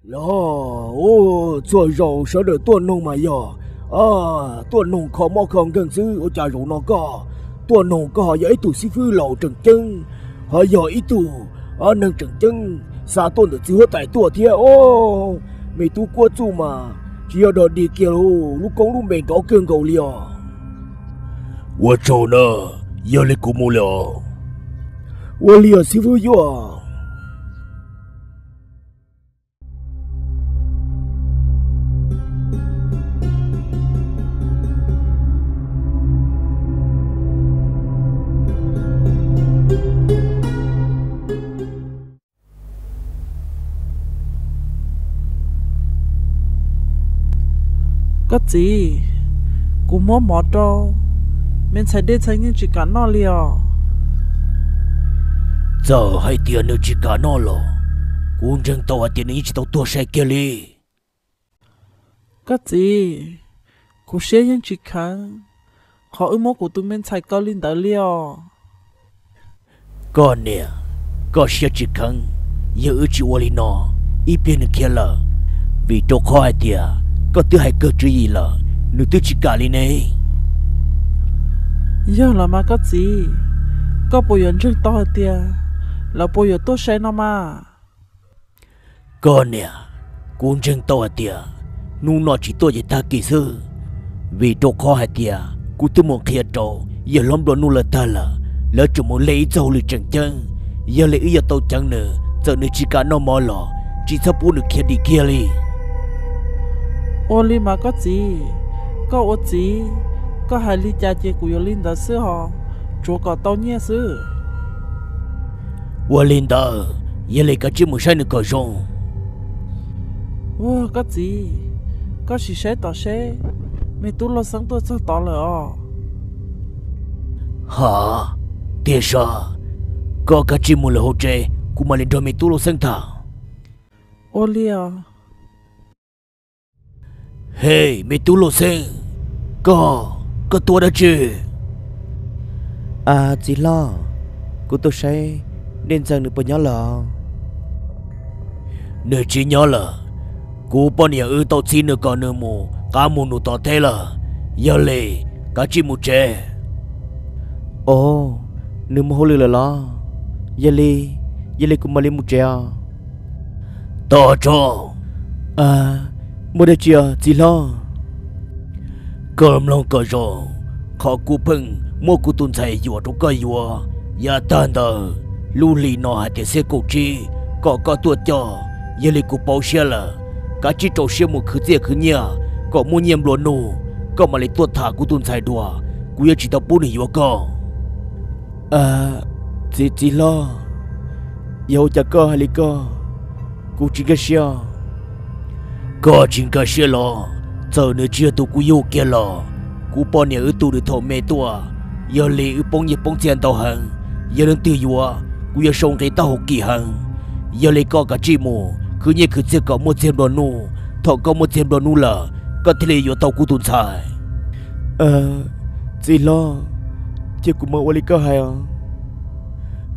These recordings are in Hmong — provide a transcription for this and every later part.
Los, txhua zaus sawv daws tuaj noog mas yog tuaj noog kho mob kho nkeeg xwb, ua cas zaum no koj tuaj noog koj ho yog ib tug xib fwb laus tseem ceeb, ho yog ib tug neeg tseem ceeb xa tuaj ntawm txiv huab tais tuaj thiab. Me tub Kuab Txuj mas tsis yog dog dig kiag li, lub koob lub npe nrov kawg nkaus li os. Ua tsaug na, yog li kuv mus lawm os. Ua li os xib fwb Yuaj. Koj txiv, kuv muab mov rau, me ntxhais Dej Txheeb yeej tsis kam noj li os. Txawm hais tias nws tsis kam noj los kuv ntseeg tau hais tias nws yeej tsis tau tuag sai kiag li. Koj txiv, kuv siab yeej tsis kheev qhov wb muab kuv tus me ntxhais kaw li ntawd li os. Koj niam, koj siab tsis kheev, yog wb tsis ua li no, ib pliag nws khiav lawm, vim rau qhov hais tias koj twb hais kawg tswv yim lawm, nws twb tsis kam li ne. Yog los mas koj txiv, koj puas yuav ntseeg tau hais tias lawv puas yuav tuaj saib no mas? Koj niam, kuv ntseeg tau hais tias hnub no tsis tuaj ces tag kis xwb, vim rau qhov hais tias kuv twb mus qhia rau yawg hlob nplua nuj lawv tag lawm, lawv tseem mus lees ib txoj hauj lwm tseem ceeb. Yog li wb yuav tau ceev nws, txawm nws tsis kam noj mov los tsis txhob pub nws khiav dim kiag li. Ua li mas koj txiv, koj ua txiv, koj hais li cas ces kuv yuav li ntawd xwb hos, tsuav kom tau nyiaj xwb. Ua li ntawd, yog li kav tsij mus saib nws kom zoo. Ua koj txiv, koj sim saib tom seb, me tub Lauj Xeeb tuaj txog tod lawm os. Ha, tiag sas, koj kav tsij mus lawm hauv tsev, kuv mam li nrog me tub Lauj Xeeb tham. Ua li os. Hej, me tub Lauj Xeeb, koj, koj tuaj dab tsi? A, txiv hlob, kuv tuaj saib Dej Ntxees nws puas nyob lawm. Nws tsis nyob lawm. Kuv poj niam wb tau txib nws kom nws mus qab mus num tom teb lawm. Yog li, kav tsij mus tsev. Ov, nws mus hauj lwm lawm los? Yog li, yog li kuv mam li mus tsev os. Tos tso. A, muaj dab tsi os txiv hlob? Koj mloog kom zoo, qhov kuv pheej muab kuv tus ntxhais yuam rau koj yuav, yav tag ntawd lub hli no hais tias xiab kaum tsib kom koj tuaj coj. Yog li kuv pauv siab lawm, kav tsij rau siab mus khwv txiaj khwv nyiaj kom muaj nyiaj nplua nuj, koj mam li tuaj tham kuv tus ntxhais dua, kuv yuav tsis tau pub nws yuav koj. A, txiv, txiv hlob, yog ua cas koj hais li koj? Kuv tsis nkag siab. Koj tsis nkag siab los, txawm nws tsis yog tus kuv yug kiag los, kuv poj niam wb tu nws thaum me tuaj. Yog li wb poob nyiaj poob txiaj ntau heev, yog leej twg yuav, kuv yuav sau nqi taub hau kim heev. Yog li koj kav tsij mus khwv nyiaj khwv txiaj kom muaj txiag nplua nuj, thaum koj muaj txiag nplua nuj lawm, koj thiaj li yuav tau kuv tus ntxhais. Txiv hlob, cia kuv mam ua li koj hais os.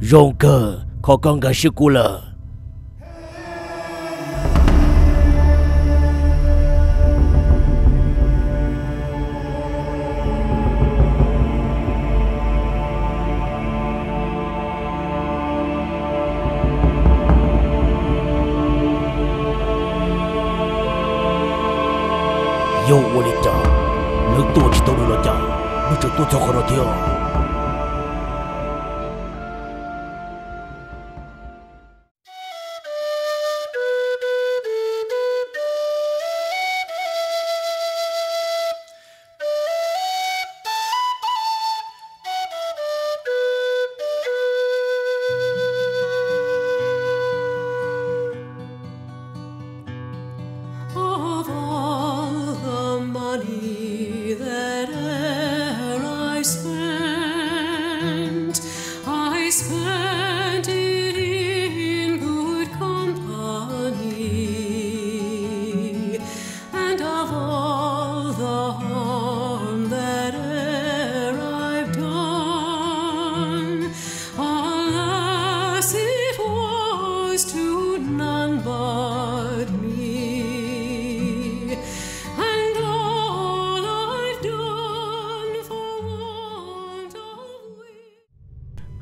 Zoo kawg, qhov koj nkag siab kuv lawm. Yog ua li cas, lawv tua tsis tau nws los cas, nws tseem tuaj txog qhov no thiab?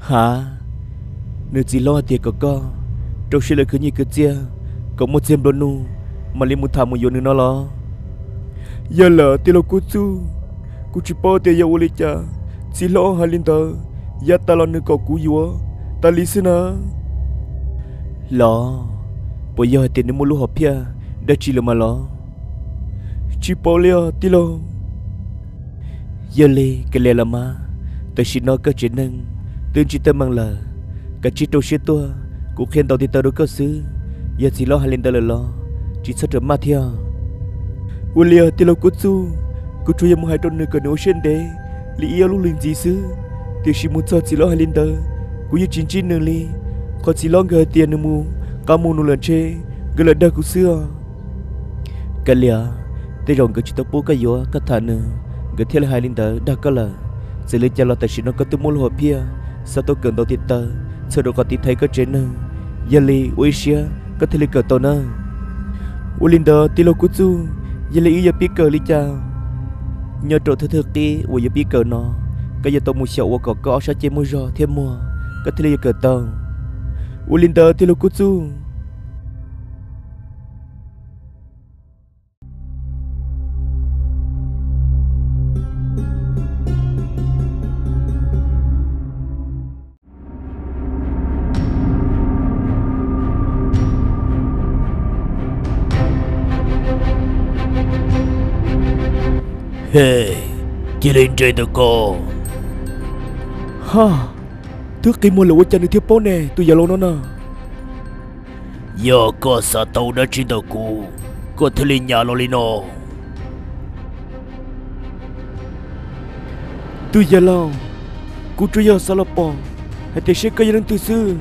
Ha, nws txiv hlob hais tias kom koj rau siab lawv khwv nyiaj khwv txiaj, kom muaj txiag nplua nuj mam li mus tham mus yuav nws no los? Yog lawm tij laug Kub Txuj, kuv tsis paub tias yog ua li cas txiv hlob hais li ntawd, yav tas los nws kom kuv yuav tas li xwb na. Los, puas yog hais tias nws muaj lub hom phiaj dab tsi lawm mas los? Tsis paub li os tij laug. Yog li kav liam los mas, tam sim no koj tsev neeg twb ntsib teeb meem lawm, kav tsij rau siab tuaj, kuv qhia ntau tiv taw rau koj xwb. Yog txiv hlob hais li ntawd lawm los tsis txhob rawm maj thiab. Ua li tij laug Kub Txuj, kuv tsuas yog mus hais rau nws kom nws ua siab ntev li ib ob lub hlis ntxiv xwb, tiam sis mus txog txiv hlob hais li ntawd, kuv yeej tsis ntsib nws li. Qhov txiv hlob nkawd hais tias nws mus qab mus nws lawm ntshe nkawd lam dag kuv xwb os. Kav liam, tej zaum nkawd tsis tau pub koj yuav koj tham nws, nkawd thiaj li hais li ntawd dag koj lawm. Txawm li cas los tam sim no koj twb muaj lub hom phiaj xav tau kawm ntau tiv taw txhawm rau qhov tiv thaiv koj tsev neeg, yog li ua ib siab koj thiaj li kawm tau nawb. Ua li ntawd tij laug Kub Txuj, yog li wb yuav pib kawm li cas? Nyob rau thawj thawj qib uas yuav pib kawm no, koj yuav tau mus xyaum ua kom koj ob sab ceg muaj zog thiab muag, koj thiaj li yuav kawm tau. Ua li ntawd tij laug Kub Txuj. He, cia li nres ntawm ko. Ha, twb qi muag lawm ua cas nws thiaj paub ne tus yawg laus no na? Yog koj xav tau dab tsi ntawm kuv, koj thiaj li nyas los li no. Tus yawg laus, kuv tsuas yog xav los pom hais tias seb koj yog leej twg xwb.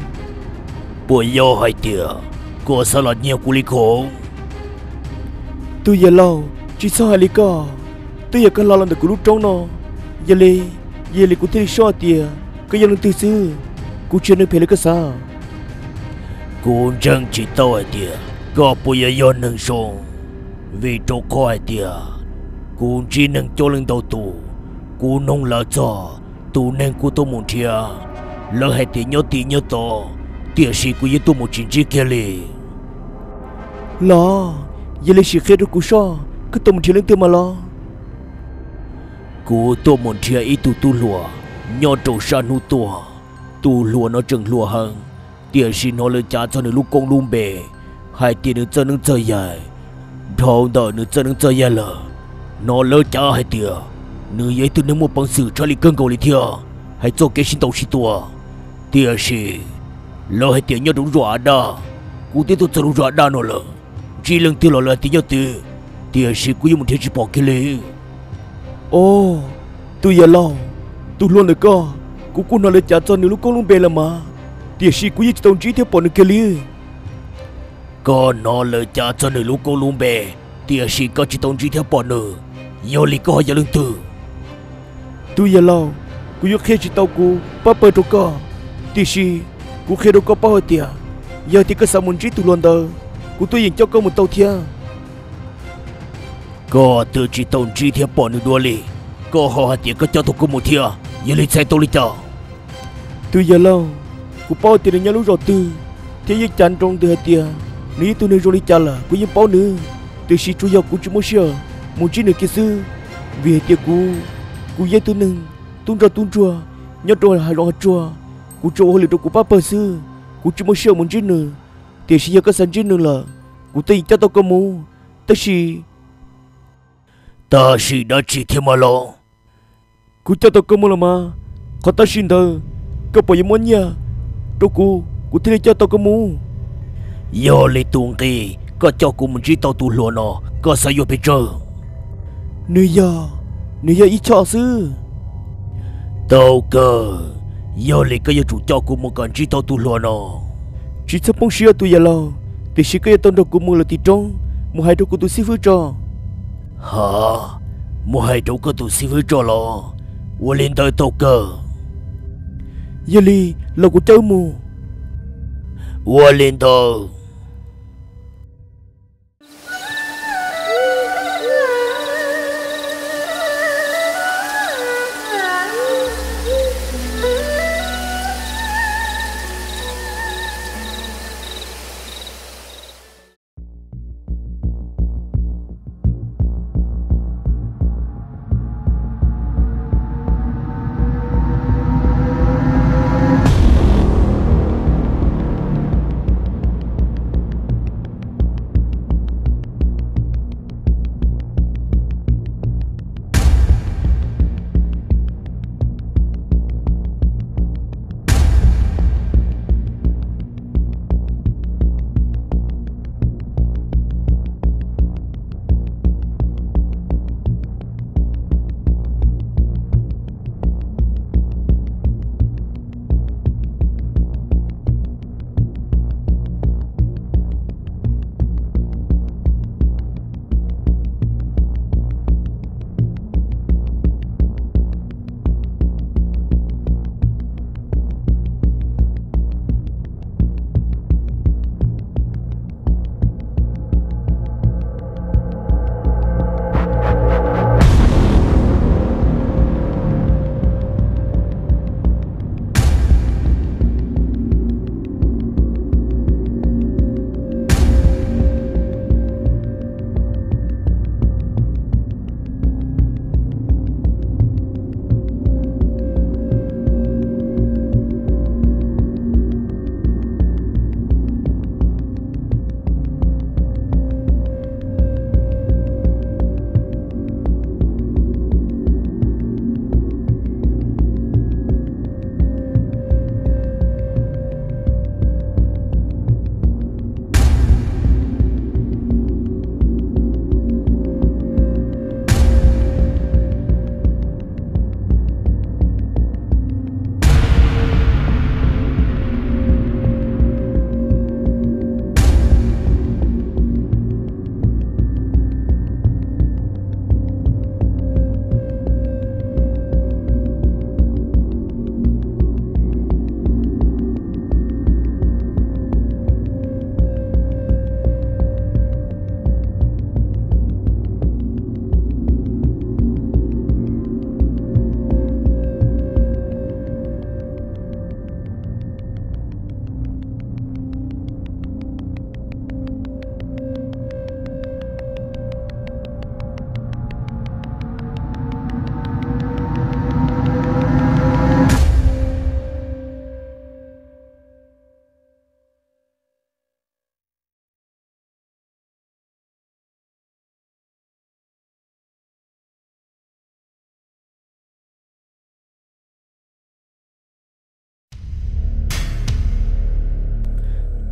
Puas yog hais tias koj xav los nyiag kuv li ko? Tus yawg laus, tsis txhob hais li ko. Twb yog koj hla los ntawm kuv lub roob no, yog li, yog li kuv thiaj li soj tias koj yog leej twg xwb. Kuv tsis yog neeg phem li koj xav. Kuv ntseeg tsis tau hais tias koj puas yog yog neeg zoo, vim rau qhov hais tias kuv ntsib neeg coob leej ntau tus, kuv noog lawv txog tus neeg kuv tuaj mus nrhiav, lawv hais tias nyob tim nyob tod, tiam sis kuv yeej tuaj mus tsis ntsib kiag li. Los, yog li sim qhia rau kuv soj, koj tuaj mus nrhiav leej twg mas los? Kuv tuaj mus nrhiav ib tug tub hluas nyob rau sab hnub tuaj. Tus hluas no tseem hluas heev, tiam sis hnov lawv cav txog nws lub koob lub npe hais tias nws txawj neeb txawj yaig. Dhau ntawm nws txawj neeb txawj yaig lawm, hnov lawv cav hais tias nws yog ib tug neeg muaj peev xwm tshaj lij kawg nkaus li thiab, hais txoj kev sib ntaus sib tua. Tiam sis lawv hais tias nyob rau lub zos A Daj, kuv twb tuaj txog lub zos A Daj no lawm, ntsib leej twg los lawv hais tias nyob twg, tiam sis kuv yeej mus nrhiav tsis pom kiag li. Os, tus yawg laus, tus hluas ntawm koj, kuv kuj hnov lawv cav txog nws lub koob lub npe lawm mas, tiam sis kuv yeej tsis tau ntsib thiab pom nws kiag li. Koj hnov lawv cav txog nws lub koob lub npe, tiam sis koj tsis tau ntsib thiab pom nws, yog li koj ho yog leej twg? Tus yawg laus, kuv yuav qhia tsis tau kuv pab pawg rau koj, tiam sis kuv qhia rau koj paub hais tias, yog tias koj xav mus ntsib tus hluas ntawd, kuv twb yeej coj koj mus tau thiab. Koj twb tsis tau ntsib thiab pom nws dua li, koj ho hais tias koj coj tau koj mus thiab, yog li txhais tau li cas? Tus yawg laus, kuv paub tias nws nyob lub zos twg, thiab yeej cav nroo ntws hais tias nws yog ib tug neeg zoo li cas lawm kuv yeej paub nws, tiam sis tsuas yog kuv tsis muaj sij hawm mus ntsib nws kiag xwb, vim hais tias kuv, kuv yog ib tug neeg tub ntsoj tub ntsuag nyob rau hav zoov hav tsuag, kuv tsuas ua hauj lwm rau kuv pab pawg xwb, kuv tsis muaj sij hawm mus ntsib nws. Tiam sis yog koj xav ntsib nws lawm, kuv twb yeej coj tau koj mus, tab sis Tab sis dab tsi thiab mas los? Kuv coj tau koj mus los mas, qhov tab sis ntawd, koj puas yuav muab nyiaj rau kuv, kuv thiaj li coj tau koj mus? Yog li tus nqi koj coj kuv mus ntsib tau tus hluas no, koj xav yuav pes tsawg? Nws yog, nws yog ib choj xwb. Tau kawg, yog li koj yuav tsum coj kuv mus kom ntsib tau tus hluas no. Tsis txhob poob siab tus yawg laus, tiam sis koj yuav tau nrog kuv mus lawm tim roob, mus hais rau kuv tus xib fwb tso. Ha, mus hais rau koj tus xib fwb tso los? Ua li ntawd tau kawg. Yog li, los kuv coj wb mus. Ua li ntawd.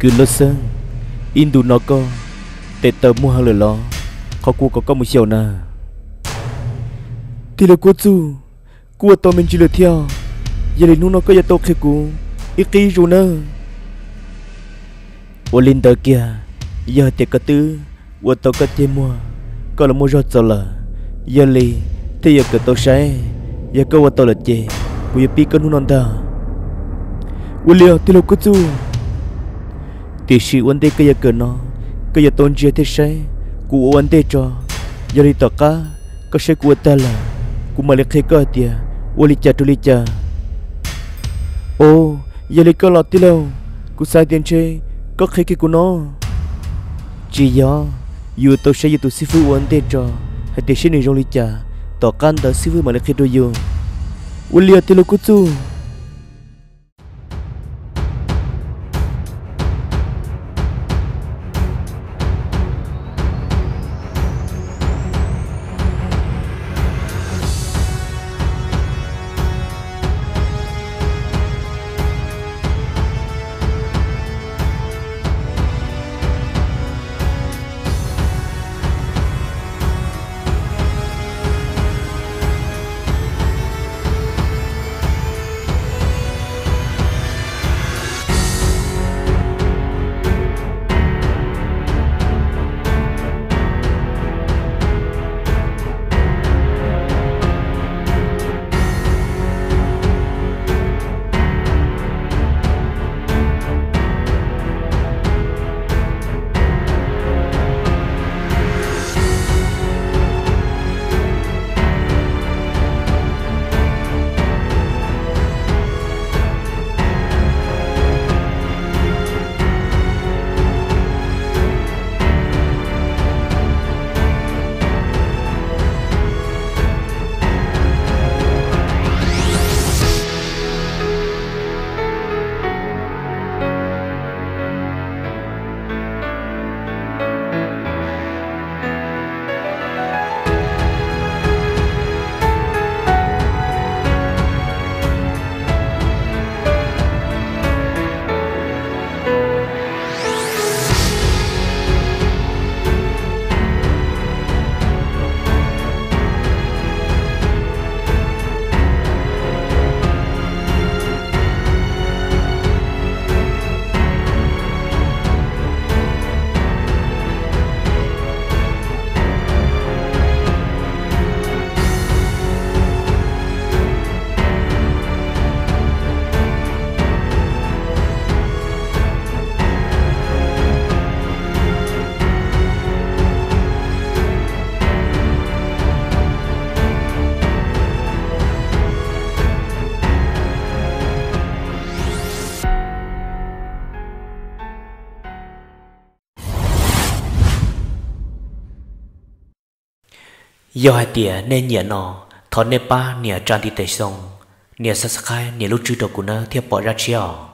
Yus lub xeeb, ib ntus no koj tes taw muag heev lawm los? Qhov kuv kom koj mus xyaum na. Tij laug Kub Txuj, kuv ua tau me ntsis lawm thiab, yog li hnub no koj yuav tau qhia kuv ib qib zus nawb. Ua li ntawd kiag, yog hais tias koj twb ua tau koj ceg muag, koj los muaj zog txaus lawm, yog li thiaj yuav kawm tau saib. Yog koj ua tau lawm ces kuv yuav pib koj hnub no ntag. Ua li os tij laug Kub Txuj. Tiam sis ua ntej koj yuav kawm no, koj yuav tau ntsia thiab saib kuv ua ua ntej tso. Yog li tom qab koj saib kuv ua tag lawm, kuv mam li qhia koj hais tias ua li cas rau li cas. Os, yog li koj los tij laug, kuv xav tias ntshe koj qhia kiag kuv no. Tsis yog, yuav tau saib yus tus xib fwb ua ntej tso, hais tias saib nws zoo li cas, tom qab ntawd xib fwb mam li qhia rau yus. Ua li os tij laug Kub Txuj. Yog hais tias nej nyiam no, thov nej pab nias tsa ntiv tes xoo, nias subscribe, nias lub tswb rau kuv nawb thiab pom zaj tshiab os.